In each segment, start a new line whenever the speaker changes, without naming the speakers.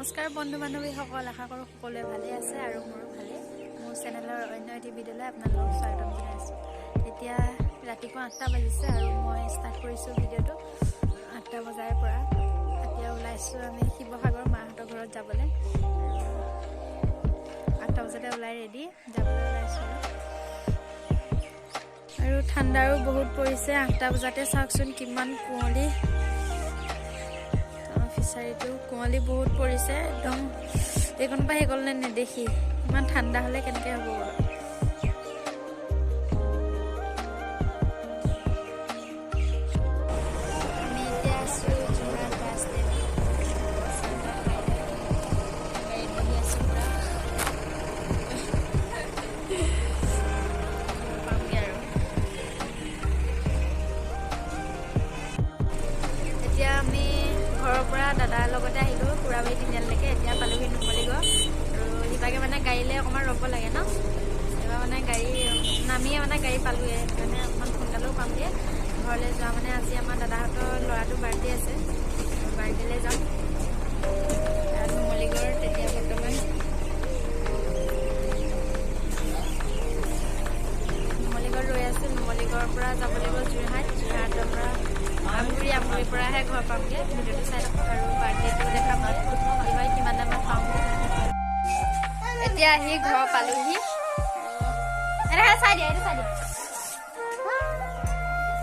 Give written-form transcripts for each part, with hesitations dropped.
নমস্কাৰ বন্ধু বান্ধৱীসকল, আশা কৰোঁ সকলোৱে ভালে আছে আৰু মোৰো ভালে। মোৰ চেনেলৰ অন্য এটি ভিডিঅ'লৈ আপোনালোকক স্বাগতম জনাইছোঁ। এতিয়া ৰাতিপুৱা 8টা বাজিছে আৰু মই ষ্টাৰ্ট কৰিছোঁ ভিডিঅ'টো 8টা বজাৰ পৰা। এতিয়া ওলাইছোঁ আমি শিৱসাগৰ মাহঁতৰ ঘৰত যাবলৈ। 8টা বজাতে ওলাই ৰেডি যাবলৈ ওলাইছোঁ আৰু ঠাণ্ডাৰো বহুত পৰিছে। 8টা বজাতে চাওকচোন কিমান কুঁৱলী। ফিচাৰীটো কুঁৱলী বহুত পৰিছে একদম, এইকণৰ পৰা সেইকণলৈ নেদেখি। ইমান ঠাণ্ডা হ'লে কেনেকৈ হ'ব বাৰু? আমি এতিয়া আছোঁ যোৰহাট বাছ ষ্টেণ্ড। গাড়ীত বহি আছোঁ, পূৰা পামগৈ আৰু। এতিয়া আমি ঘৰৰ পৰা দাদাৰ লগতে আহিলোঁ খুৰাবাৰী তিনিআলিলৈকে। এতিয়া পালোহি নুমলীগড় আৰু সিভাগে মানে গাড়ীলৈ অকণমান ৰ'ব লাগে ন, এইবাৰ মানে গাড়ী নামিয়ে মানে গাড়ী পালোঁৱে, সেইকাৰণে অকণমান সোনকালেও পামগৈ। ঘৰলৈ যোৱা মানে আজি আমাৰ দাদাহঁতৰ ল'ৰাটোৰ বাৰ্থডে আছে, বাৰ্থডেলৈ যাম। নুমলীগড় তেতিয়া বৰ্তমান নুমলীগড় ৰৈ আছোঁ। নুমলীগড়ৰ পৰা যাব লাগিব যোৰহাট, যোৰহাটৰ পৰা আমগুৰি, আমগুৰিৰ পৰাহে ঘৰ পামগৈ। ভিডিঅ'টো চাই থাকক আৰু বাৰ্থডেটো দেখাম কি হয়, কিমান টাইমত পামগৈ। এতিয়া আহি ঘৰ পালোহি। এনেকৈ চাই দিয়া, এইটো চাই দিয়া।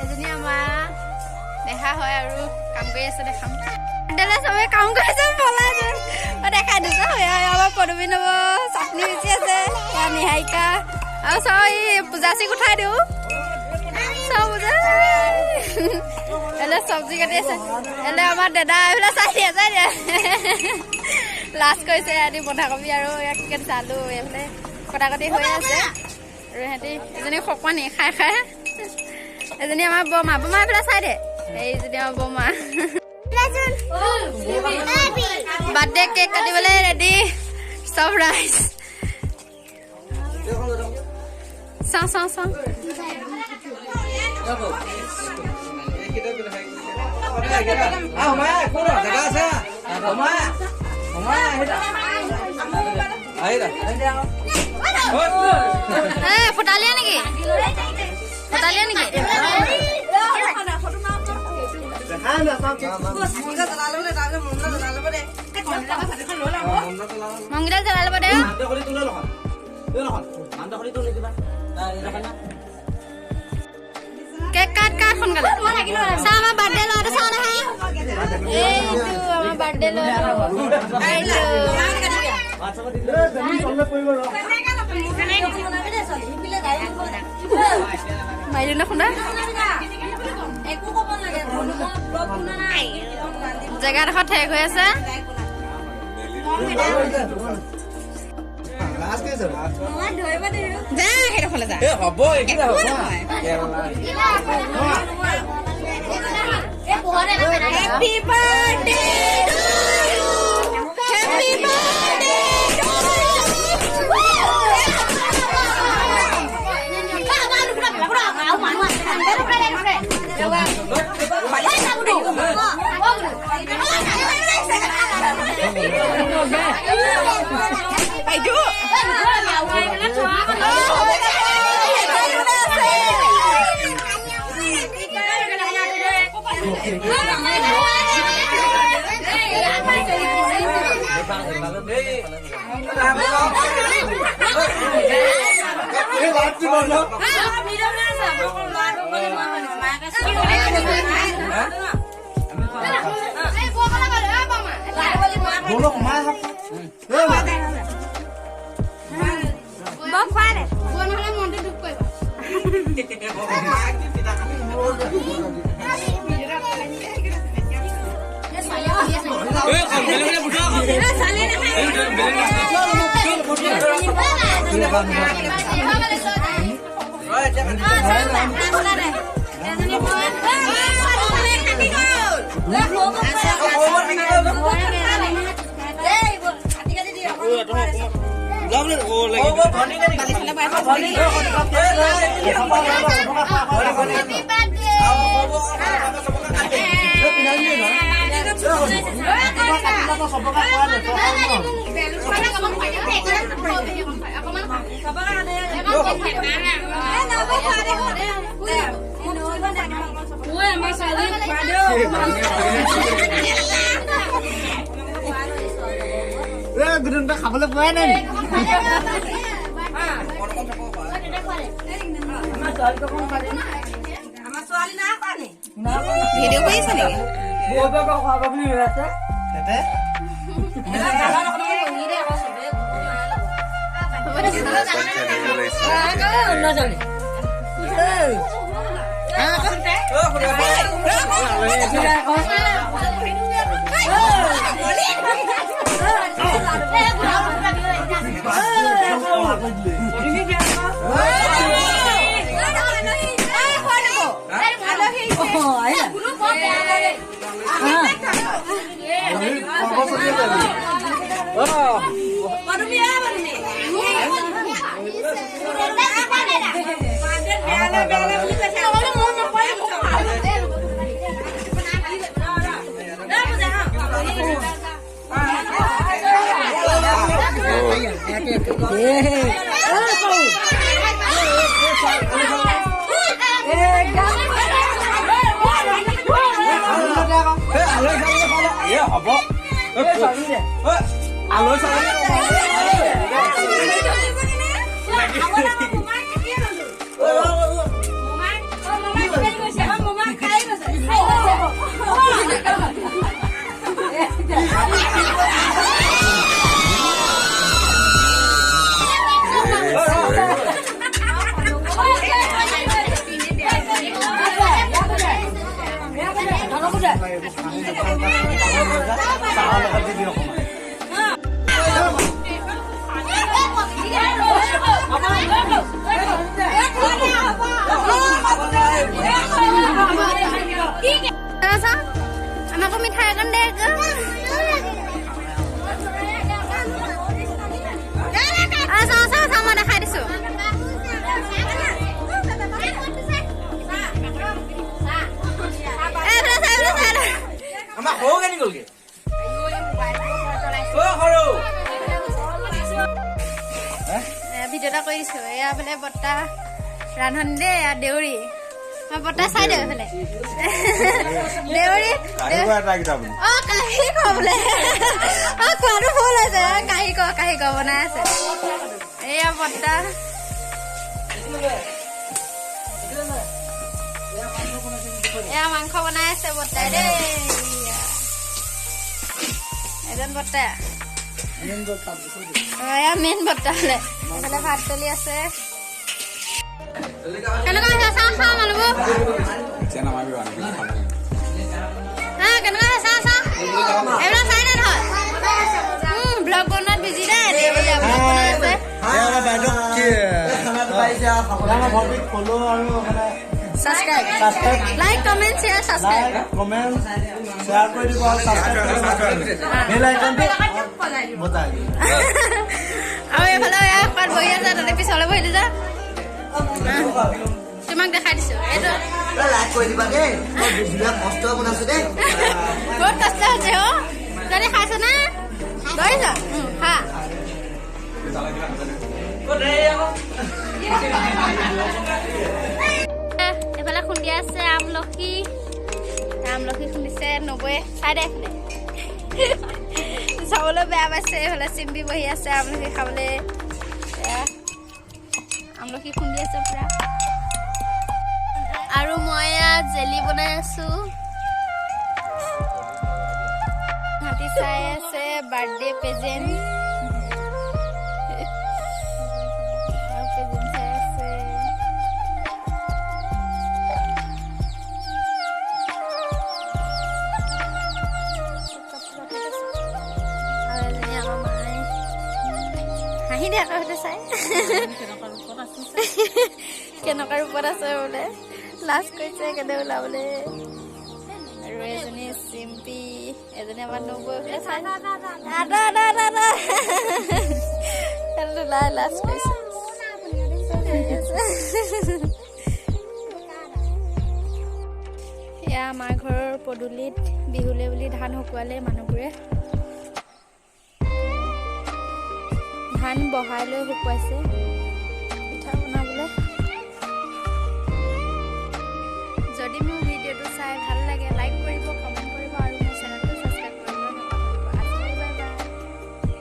এজনী আমাৰ দেহা হয় আৰু কাম কৰি আছে, দেখাম। বাৰ্থডেলৈ চবে কাম কৰিছে, পলাই দেখাই দিছো। আমাৰ পদুমী নব চাটনি বেছি আছে, এয়া নিহাৰিকা আৰু চব। এই পূজাচীক উঠাই দিওঁ, চব পূজা এলে চব্জি কাটি আছে। এলে আমাৰ দাদা, এইফালে চাই দিয়া, চাই দিয়া। লাজ কৰিছে সিহঁতি। বন্ধাকবি আৰু ইয়াক কি কাটিছে, আলু এইফালে কটাকটি হৈ আছে। আৰু সিহঁতি এজনী শকনি খাই খাই। এজনী আমাৰ বৰমা, বৰমা এইফালে চাই দে। এইজনী আমাৰ বৰমা, বাৰ্থডে কেক কাটিবলৈ ৰেডি চব ৰাইজ। চাওঁ চাওঁ চাওঁ। ফুটালিয়া নেকি? ফুটালিয়া নেকি? মংগিডাল জ্বলাই ল'ব দে। কেক কাট কাট সোনকালে। চা, আমাৰ বাৰ্থডে ল'ৰাটো চাওঁ নহয়। এইটো আমাৰ বাৰ্থডে ল'ৰাটো, এইটো। মাৰিলো ন খুন্দা। জেগাডোখৰ ঠেক হৈ আছে। যা সেইডোখৰলৈ যা।
হ'ব।
Happy birthday to you. Happy birthday to you. Happy birthday.
খাবলৈ পোৱাই নাই।
ভিডিঅ' কৰিছে নেকি? আমাকো মিঠাই অকণ দে। মই দেখাই দিছো। ভিডিঅ' এটা কৰি দিছো। এয়া বোলে বৰ্তা ৰান্ধনি দেই, এয়া দেউৰী। মই বৰ্তা চাই দে এইফালে দেউৰী। অ কাঁহী ক বোলে, অ খোৱাটো ভুল হৈছে, কাঁহী ক, কাঁহী ক বনাই আছে। এয়া বৰ্তা। এয়া মাংস বনাই আছে বৰ্তাই দেই। এজন বৰ্তা, এয়া মেইন বৰ্তা হলে। এইফালে ভাত চলি আছে। কেনেকুৱা হৈছে চাহ চাহ মানুহবোৰ? হা কেনেকুৱা হৈছে চাহ চাহ? এইবিলাক চাই দে নহয়। ব্লগ বনোৱাত বিজি দেই। ব্লগ বনাই আছে। Like comment share subscribe.
Comment share কৰি দিব আৰু বেল আইকনটো বজাই দিব।
আৰু এইফালে এয়া বহি আছে, তাতে পিছলৈ বহিলি যা। তোমাক দেখাই দিছো। এইটো
লাইক কৰি দিবা দেই। কষ্ট বনাইছো দেই,
বহুত কষ্ট হৈছে। অ যদি খাইছ না ধৰিছ খা। এইফালে খুন্দি আছে আমলখি, আমলখি খুন্দিছে নবৌয়ে। চাই দে এইফালে চাবলৈ বেয়া পাইছে। এইফালে চিম্পি বহি আছে আমলখি খাবলৈ। আমলখি খুন্দি আছে পুৰা। আৰু মই ইয়াত জেলি বনাই আছো। হাতী চাই আছে বাৰ্থডে প্ৰেজেণ্ট। প্ৰেজেণ্ট চাই আছে। আৰু এজনী আমাৰ মায়ে হাঁহি দে আকৌ, সেইটো চাই কেনেকুৱা ৰূপত আছে বোলে, লাজ কৰিছে কেনে ওলাবলে। আৰু এজনী চিম্পি, এজনী আমাৰ নবৌ। আদা আদা আদা আদা ওলাই লাজ কৰিছে। এয়া আমাৰ ঘৰৰ পদূলিত বিহুলৈ বুলি ধান শুকুৱালে মানুহবোৰে। ধান বহাই লৈ শুকুৱাইছে।